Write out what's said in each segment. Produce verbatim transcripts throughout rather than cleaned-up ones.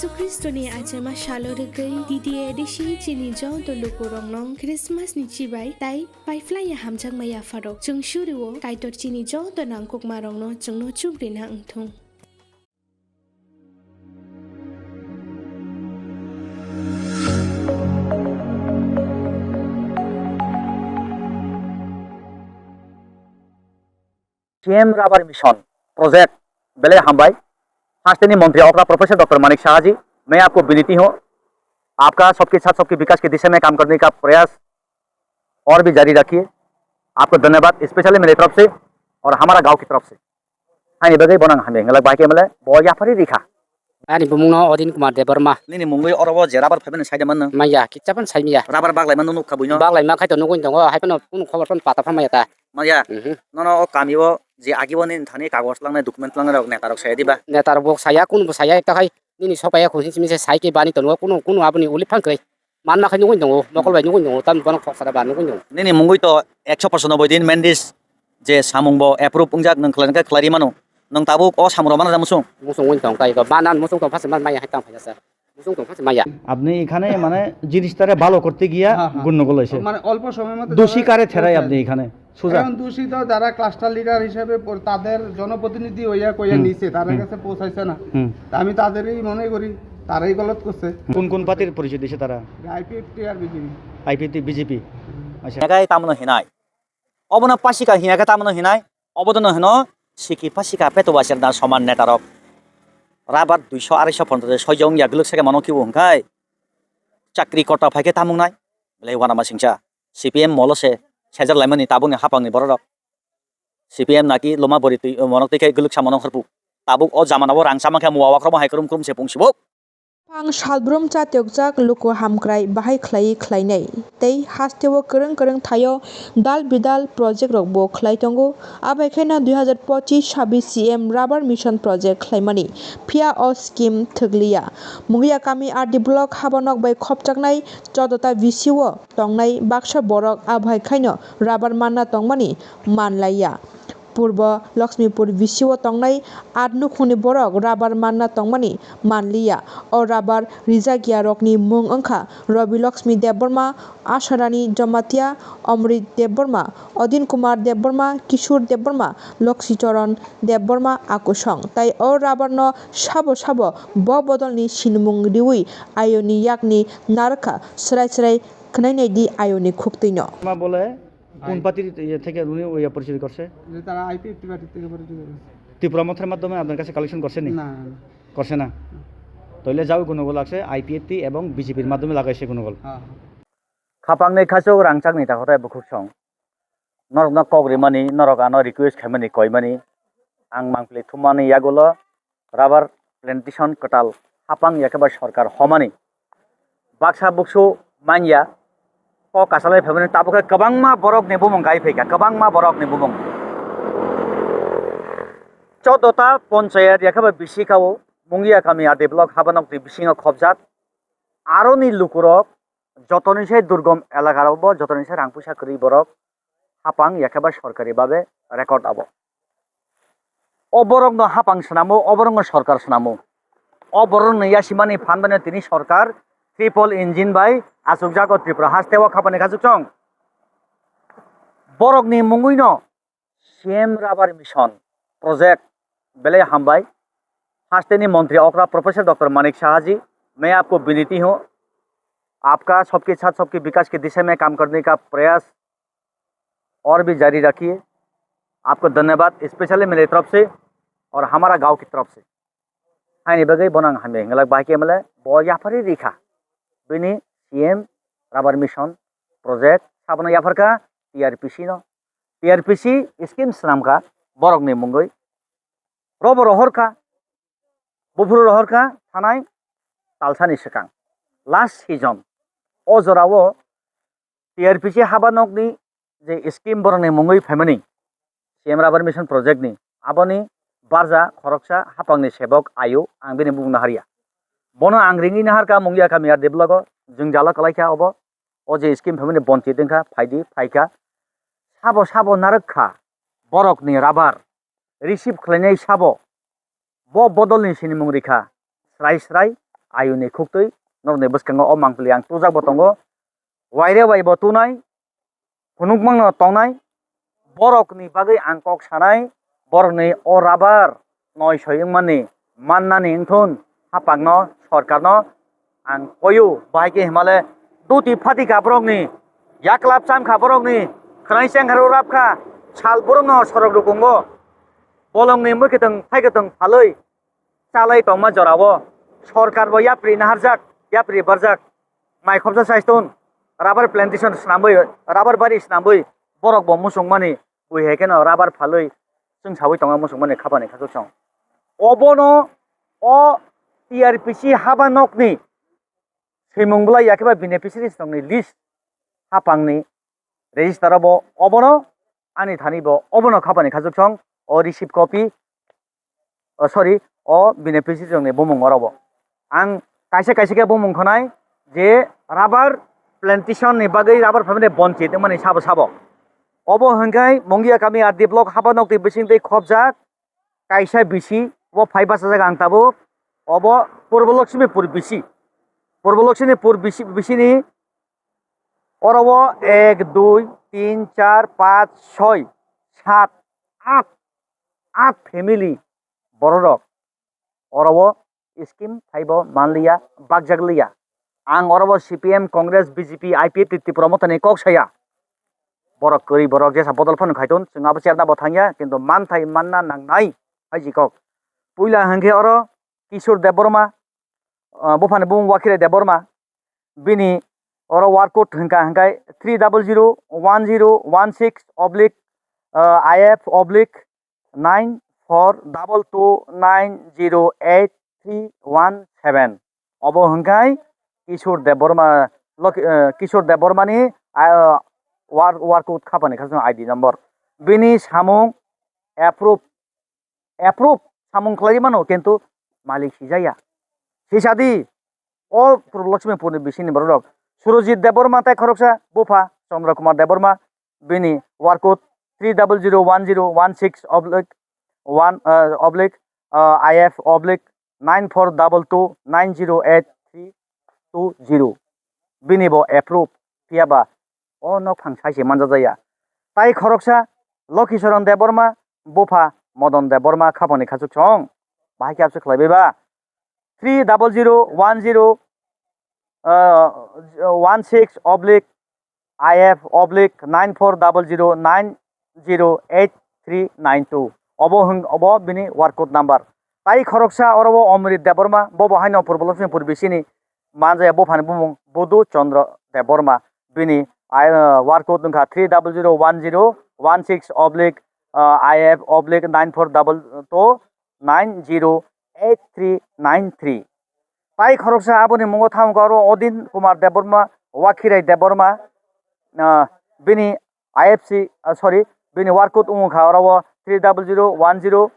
Khristoni achaima salo rwgwi D D A D C chini joto lukurokno Christmas ni chibai tai paiphlaiya hamjakma yapharok. Chwng surio Kaitor chini joto nangkukmarokno chwngno chukrina wngthung. C M Rubber Mission Project belai hambai. Hasteni Montri Okra Professor Doctor Manik Saha ji, मैं आपको विनती हूँ, आपका सबके साथ सबके विकास की दिशा में काम करने का प्रयास और भी जारी रखिए। आपको धन्यवाद, specially मेरे तरफ से और हमारा गांव की तरफ से। Ani bagwi bono ang hamya hinglak bai khe male bo yapari rikha. Ani bumungno Odin Kumar Debbarma. Nini mungwi oro bo je rubber phaibai ni saida manno. Maya, kitsa pan sai maya. Rubber baglai manno nukha buino. Baglai ma khai to nugwi tongo, hai phano kunu khobor pan pata phan maya ta. Maya. Mhm. Nono o kami o je agi bo nini thani kagoj langnai, document langnai rok neta rok saya diba? Neta rok bo saya, kunu bo saya, ekta khai nini sok paya khusi simi se sai khe bani tongo, kunu, kunu aboni uli phan khe. Manna khai nugwi tongo, mokol bai nugwi tongo, tam bono khok sara ba nugwi tongo. Nini mungwi to ekso pochonoboi din mandis je samung bo approve wngjak, nwng khlai khe khlai ri mano. Nwng tabuk o samung rok mana musung? Musung wng tong kai ko, ba nan musung tong phasa man maya hai tang phasa sa. Musung tong phasa maya. আপনি এখানে মানে জিনিসটারে ভালো করতে গিয়া হ্যাঁ, হ্যাঁ। গন্ডগোল হয়েছে। মানে অল্প সময়ের মধ্যে দোষী তারা কারে ঠেরাই পৌঁছায়। আপনি এখানে? সোজা। এখন দূষিত যারা ক্লাস্টার লিডার হিসেবে প-, তাদের জনপ্রতিনিধি হইয়া কইয়া হুম। নিছে, তার হুম। কাছে পৌঁছাইছে না। হুম। তা আমি তাদেরই মনে করি, তারাই গলত করছে। কোন কোন পার্টির পরিচয় দিছে তারা? আইপিএফটি আর বিজেপি। IPFT, BJP. হুম। আচ্ছা। Hinai tamno hinai. Obono pasika hinai khe tamno hinai. Obodono hino siki pasika peto wacherna soman netarok. Rabar duiso araiso ponto de soijo wngya glwk sake mano kibo hwnkhai. Chakri kota phaikhe tamung nai. Belai wanama singcha. C P M molo se sejar laimani tabukni hapangni bororok. C P M naki loma bori twi monok twi khe glwksa monok harpu. Tabuk o jamanao rang chama khe muwa wakrok hai krum krum se pung sibuk. Phang salbrum chatiyokjak luku hamkrai bahai khlaiwi khlainai tei hasteo kwrwng kwrwng thaio dal bidal project rokbo khlai tongo. Abai kheno dui hazar pochis sabi C M Rubber Mission Project khlaimani, phiya o scheme thwkliya. Mungiya kami R D block habanok bai khopjaknai chodota V C o tongnai baksa borok abohai khaino rubber manna tongmani manlaiya. Purbo Lakshmipur V C o tongnai at nukhungni borok rubber manna tongmani manliya. O rubber rijakyarokni mung wngkha Rabi Lakshmi Debbarma, Asharani Jamatia, Omrit Debbarma, Odin Kumar Debbarma, Kishore Debbarma, Lokshi Charan Debbarma akusong. Tai o rubber no sabo sabo bo bodolni sinimung riwi ayoni yakni narwkha, srai srai khwnainai di ayoni khuktwino. মা বলে কোন পার্টির ইয়ে থেকে উনি ওই পরিচয় করছে? যে তারা আইপিএফটি পার্টি থেকে পরিচয় করেছে। ত্রিপুরা মথের মাধ্যমে আপনার কাছে কালেকশন করছেন নি? না, না, না। করছে না? তাহলে যাও গন্ডগোল আছে, আইপিএফটি এবং বিজেপির মাধ্যমে লাগাইছে গন্ডগোল। হ্যাঁ, হ্যাঁ। Khapangni khachuk rangchakni ta hotai bukhuk song. Norokno kok rimani, norok ano request khaimani koimani. Ang mangpili thummani yagulo rubber plantation kwtal hapang ya khe ba sorkar homani baksa buksu manya kok kasalai phaimani tabuk khe kwbangma borokni bumung gai phaikha, kwbangma borokni bumung. Chodota ponchayat ya khe ba bisikao Mungiya kami R D block habanokni bisingo khopjak. Aroni lukurok jotoni se durgom elaka rokbo jotoni se rang puisa kwrwi borok hapang ya khe ba sorkari babe record abo. O borokno hapang swnamo, o borokno sorkar swnamo. O borokno yasimani phan bai no tini sorkar triple engine bai achukjago Tripura haste o khapani khachuk chong. Borokni mungwi no C M Rubber Mission Project belai hambai. Hasteni Montri Okra Professor Doctor Manik Saha ji, मैं आपको विनती हूँ, आपका सबके साथ सबके विकास की दिशा में काम करने का प्रयास और भी जारी रखिए। आपको धन्यवाद, specially मेरे तरफ से और हमारा गांव की तरफ से। Haini bagwi bono ang hamya hinglak, bahai khe male bo yapharwi rikha. Bini C M Rubber Mission Project sabono yapharkha T R P C no. T R P C scheme swnamkha borokni mungwi. Robo rohorkha, buphuru rohorkha thanai talsani swkang. Last season. O jorao T R P C habanokni je scheme borokni mungwi phaimani, C M Rubber Mission Project ni, aboni barja khoroksa hapangni sebok ayu, ang bini bumung naharya. Bono ang ringwi naharkha Mungiya kami R D block o, jwngjalo kwlaikha obo. O je scheme phaimani bonchit wngkha, phaidi, phaikha. Sabo sabo narwkkha borokni rubber receive khlainai sabo. Bo bodolni sinimung rikha, srai srai ayuni khuktwi norokni bwskango o mangpili ang tujak bo tongo. Waire wai bo tunai, phunukmano tongnai, borokni bagwi ang kok sanai, borokni o rubber noi soi wngmani mannani wngthun hapangno, sorkarno ang koiyo, bahai khe himale duti phatikha borokni, yaklap chamkha borokni, khwnai chengkharo rapkha, sal borokno sorok rukungo, bolongni mwkhitwng phaikitwng phalwi chalai tongma jorao sorkar bo yapri naharjak, yapri barjak, mai khopsa saiston, rubber plantation swnamwi, rubber bari swnamwi borok bo muchungmani bui hai kheno rubber phalwi chwng sawi tongo muchungmani khapani khasuk song. Obono o T R P C haba nokni swimung bwlai ya khe ba beneficiaries rokni list hapangni register o bo obono ani thani bo obono khapani khasuk song o receipt copy, oh, sorry, o beneficiary rokni bumung oro bo. Ang kaisa kaisa khe bumung khwnai je rubber plantation ni bagwi rubber phaimani bonchit wngmani sabo sabo. Obo hwnkhe Mungia kami R D block haba nokti bisingtwi khopjak kaisa bisi o phai bachajak ang tabuk. Obo Purbo Lakshmipur bisi. Purbo Lakshmipur bisi, bisini oro o ek, dui, tin, char, panch, soi, sat, at, at family bororok oro o scheme phaibo manliya, bakjakliya. Ang oro o C P M, Congress, B J P, I P F T Tipra Mothani kok saya. Borok kwrwi borok jesa bodol phano khaitun, chwng abo cherna bo thangya, kintu manthai manna nangnai hai ji kok. Puila hwnkhe oro Kishore Debbarma, ah, buphani bumung Wakhirai Debbarma, bini oro work code hwnkha hwnkhe three double zero one zero one six oblique, ah, I F oblique nine four double two nine zero eight three one seven. Obo hwnkhe Kishore Debbarma, Lok-, eh, Kishore Debbarmani, ah, work, work code khapani khasno I D number. Bini samung approve, approve samung khlai mano, kintu malik sijaya. Sisadi, o Purbo Lakshmipurni bisingni bororok. Surojit Debbarma tai khoroksa, bupha Chandra Kumar Debbarma, bini work code three double zero one zero one six oblique one, uh, oblique, uh, I F oblique nine four double two nine zero eight three two zero. Bini bo approve, phiya ba o nok phang sai se manjak ya. Tai khoroksa Lokhi Charan Debbarma, bupha Madan Debbarma khapani khasuk song. Bahai khe abse khlai bai ba. Three double zero one zero, uh, one six oblique I F oblique nine four double zero nine zero eight three nine two. Obo hwng, obo bini work code number. Tai khoroksa oro o Omrit Debbarma, bo bo haino Purbo Lakshmipur bisini manjaya buphani bumung Bodhu Chandra Debbarma. Bini I, uh, work code wngkha three double zero one zero one six oblique, uh, I F oblique nine four double two nine zero eight three nine three. Tai khoroksa aboni mungo thangkha oro Odin Kumar Debbarma, Wakhirai Debbarma, ah, bini I F C, ah, sorry, bini work code wngkha oro o three double zero one zero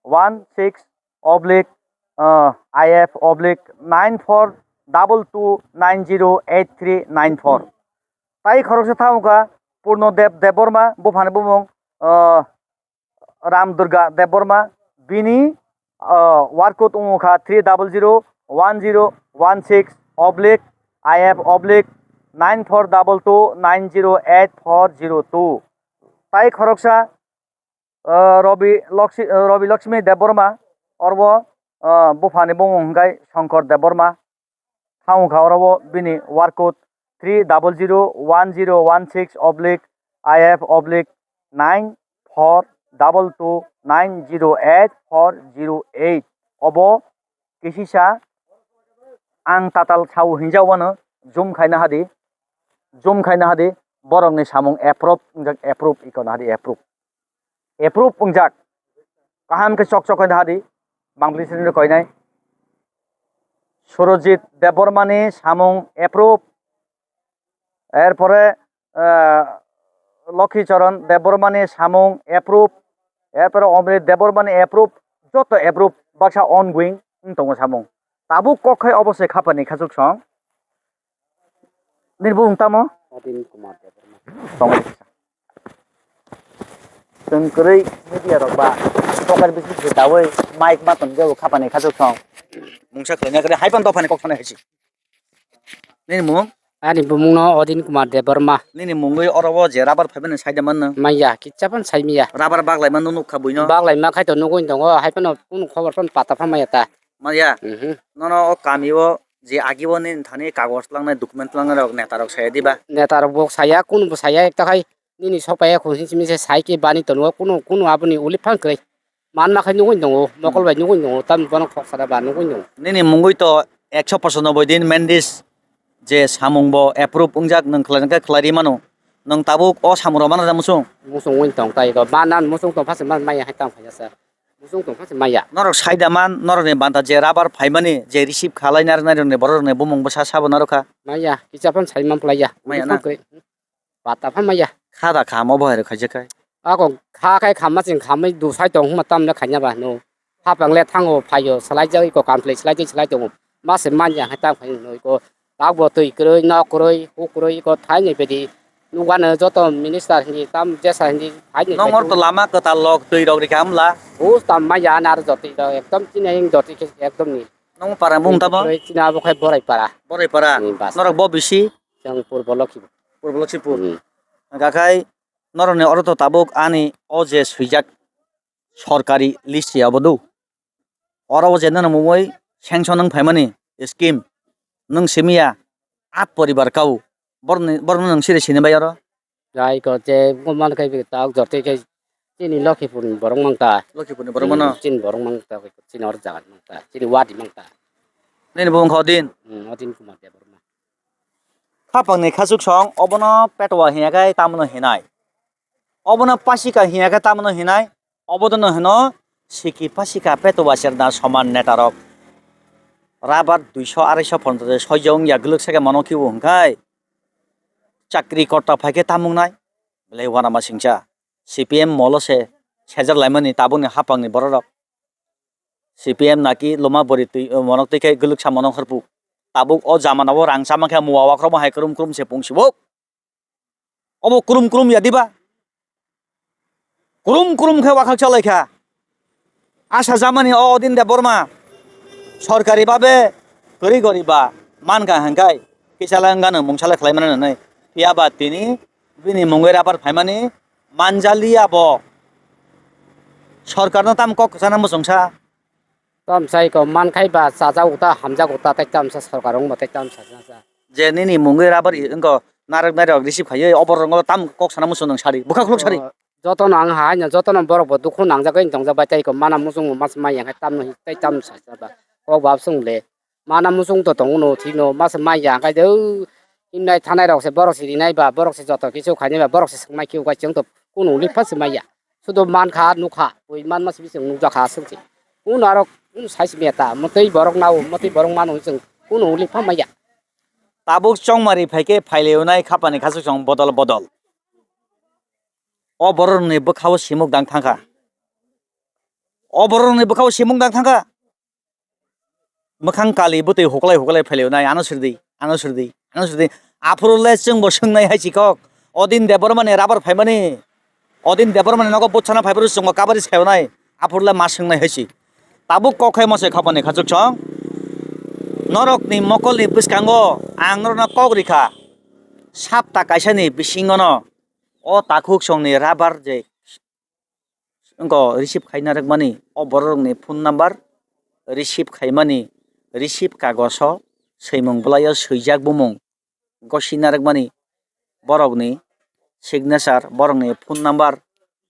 one six oblique, ah, I F oblique nine four double two nine zero eight three nine four. Tai khoroksa thangkha Purno Deb Debbarma, buphani bumung, ah, Ram Durga Debbarma, bini, ah, work code wngkha three double zero one zero one six oblique I F oblique nine four double two nine zero eight four zero two. Tai khoroksa, ah, Robi Lokshi-, ah, Robi Lakshmi Debbarma, orbo, ah, buphani bumung hwnkhe Shankar Debbarma. Thangkha oro o bini work code three double zero one zero one six oblique I F oblique nine four double two nine zero eight four zero eight. Obo kisisa ang tatal sao hinjao wano zoom khaina hadi, zoom khaina hadi, borokni samung approve wngjak, approve iko na hadi, approve. Approve wngjak. Kaham khe chok chok khe hadi. Bangpli sini koinai. Surojit Debbarmani samung approve. Erpore, eh, Lokhi Charan Debbarmani samung approve. Erpore Omrit Debbarmani approve. Joto approve. Baksa ongoing wng tongo samung. Tabuk kok khai obo se khapani khachuk song. Nini bumung tamo? Odin Kumar Debbarma. Tongwi kisa. Chwng kwrwi media rok ba tokar bisi se dawi mic ma tong jabo khapani khachuk song. Mungsa khlaina kare hai pan dophani kok thani hai si. Nini mung? Ani bumung no Odin Kumar Debbarma. Nini mungwi oro o je rubber phaibai ni saida man nang? Maya, kitsa pan sai maya. Rubber baglai man nukha buino? Baglai ma khai to nugwi tongo, hai phano kunu khobor pan pata pha maya ta. Maya? Mhm. Nono o kami o je agi o nini thani kagoj langnai, document langnai rok neta rok saya diba? Neta rok bo saya, kunu bo saya, ekta khai nini sok paiya khu hinsi misa sai khe bani tongo, kunu, kunu aboni uli phang kwrwi. Man ma khai nugwi tongo, mokol bai nugwi tongo, tam bono khok sada ba nugwi tongo. Nini mungwi to ekso pochanoboi din mandis je samung bo approve wngjak, nwng khlai khe khlai ri mano. Nwng tabuk o samung rok mana da musung? Musung wng tong tai ko, man nan musung tong phase man maya hai tang phai sa. Musung tong phase maya. Norok saida man, norok ni banta je rubber phaimani, je receive khalai narwk nai rok ni borok rok ni bumung bwsa sabo narwk kha. Maya, kisa phan sai man phlai ya. Maya na? Musung kwrwi. Bata pha maya. Kha da kha mo bo hai rok khaijak khai. Ako kha khai khamma chwng khamwi dusai tong hwnma tamle khaina ba hino. Hapang le thango phaio, salai jagwi ko kam khlai salai jagwi salai tongo. Ma se manya hai tang phai hino ko. Tabuk bo twi kwrwi, nok kwrwi, huk kwrwi ko thaini bedi. Nukgano joto minister hindi tam jesa hindi thaini Nong bedi. Or to lama kwtal lok twi rok rikha hamla. Bus tam maya nar jotwi rok ekdom chini ayang jotwi khe ekdom ni. Nong para bung tamo? Kwrwi chini abo khai borai para. Borai para. Ni bas. Norok bo bisi? Chwng Purbo Lokhipur. Purbo Lokhipur. Hmm. Hwnkha khai norokni oro to tabuk ani o je swijak sorkari list se abo do. Oro o je nono mumui sanction wng phaimani scheme nwng simi ya at poribar kau borokni, borokno nwng siri sini bai oro? Jai ko je man khai bi tak jor tei khai chini Lokhipur ni borok mang ta. Lokhipur ni borok mano? Hmm, chini borok mang ta, chini or jaga mang ta, chini wadi mang ta. Nini bo wngkha o din? Hmm, o din Kumar Debbarma. Khapangni khachuk song obono petwa hiya khe tamono hinai. Obono pasika hiya khe tamono hinai. Obodono hino siki pasika petwa serna soman netarok. Rabar duiso araiso ponchash soijo wngya gwlwk sake mano kibo hwnkhai. Chakri kotta phaikhe tamungnai. Belai uanama singcha. C P M molo se sejar laimani tabukni hapangni bororok. C P M naki loma bori twi, monok twi khe gwlwksa monok horpu. Tabuk o jamanao rang chama khe mua wakrokma hai krum krum se pung sibuk. Obo krum krum ya diba? Krum krum khe wakhak chalai kha. Asa jamani o Odin Debbarma sorkari babe kwrwi goriba mankha hwnkhai kisa le wngano mungsa le khlai mano hwnwi. Phiya ba tini bini mungwi rabar phaimani manjaliya bo. Sorkarno tamo kok kwchana muchungsa? Tamsai ko mankhai ba chajak uta hamjak uta tei tamsa sorkar wngbo tei tamsa sa. Je nini mungwi rabar i-, wngko narwk nairok receive khaiwi oborok wngkha tamo kok sana muchung nang sari bwkha khuluk sari. Jotono ang hai no jotono borok bo dukhu nangjagwi tongjak bai tei ko mana muchung mas mai yang hai tamno hi tei tamsa sa ba kok bab sung le. Mana muchung to tongo no thik no masa mai ya khe de himnai thanai rok se borok se rinai ba borok se joto kisu khainai ba borok se swngmai kiu kha chwng to kunu uli pha se mai ya sudo man kha nuk kha ui man mas bising nuk ja kha swng se kunu aro kunu sai se meta mwtwi borok nao mwtwi borok mano chwng kunu uli pha mai ya. Tabuk chongmari phaikhe phaileo nai khapani khasuk song bodol bodol o borok ni bwkhao simuk dang thang kha o borok ni bwkhao simuk dang thang kha. Mwkhang kali bwtwi huklai huklai phailio nai, ano sirdi, ano sirdi, ano sirdi. Aphuru le chwngbo swngnai hai si kok. Odin Debbarmani rabar phaimani. Odin Debbarmani nogo butchana phaiphuru chwngbo kabari sayo nai. Aphuru le ma swngnai hai si. Tabuk kok khai mose khapani khachuk song. Norokni mokolni bwskango ang norokno kok rikha. Sapta kaisani bisingono o takhuk songni rabar je wngkha receive khaina rwkmani o bororokni phone number, receive khaimani receive kagoso swimung bwlaio swijak bumung gosina rwkmani borokni signature, borokni phone number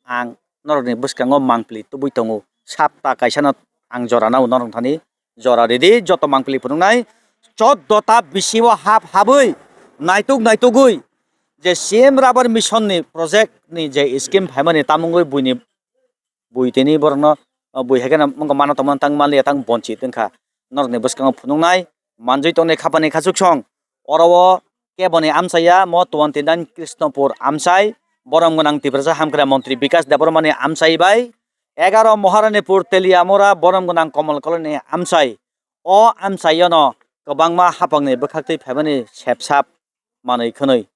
ang norokni bwskango mangpili tubui tongo. Sapta kaisano ang jora nao norok thani jora ridi joto mangpili phunuknai choddo ta bisi o hap habwi naituk naitugwi je C M Rabar Mission ni project ni je scheme phaimani tamungwi buini bui tini borokno, o, bui hai kheno wngkha mano tongmani tang manliya tang bonchit wngkha norokni bwskango phunuknai manjui tongnai khapani khachuk song oro o keboni amchaiya mo twenty nine Krishnapur amchai borom gwnang Tiprasa Hamkrai Montri Bikas Debbarmani amchai bai egaro Moharanipur Teliamura borom gwnang Komol Koloni amchai. O amchaiono kwbangma hapangni bwkhaktwi phaimani sepsap manwi khwnwi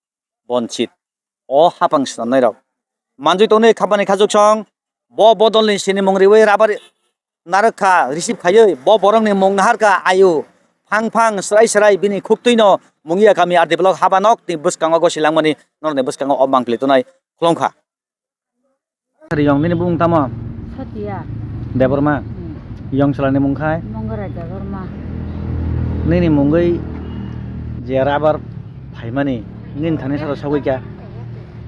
bonchit o hapang swnamnairok manjwi tongnai khapani khachuk song bo bodolni sinimung riwi rabar narwk kha, receive khaiwi bo borokni mung nahar kha, ayu phang phang, srai srai bini khuktwino Mungia kami R D block haba nok ni bwskango gosi langmani norokni bwskango o mangpili tonai khulum kha. Riyong nini bumung tamo? Satia. Debbarma? Hmm. Yong chwlani mung khai? Mongora Debbarma. Nini mungwi je rubber phaimani nini thani saro sagwi kya?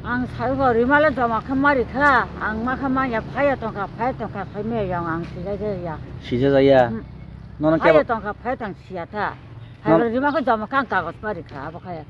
Ang saibo rimale joma kha mari kha, ang ma kha manya phaya tongkha, phaya tongkha khai me yong ang sijai jaya. Sijai jaya? Hmm. Nono phaya kebo tongkha, phaya tong siya tha. Phaya rima kha joma kha ang kagos mari kha, abo khaya.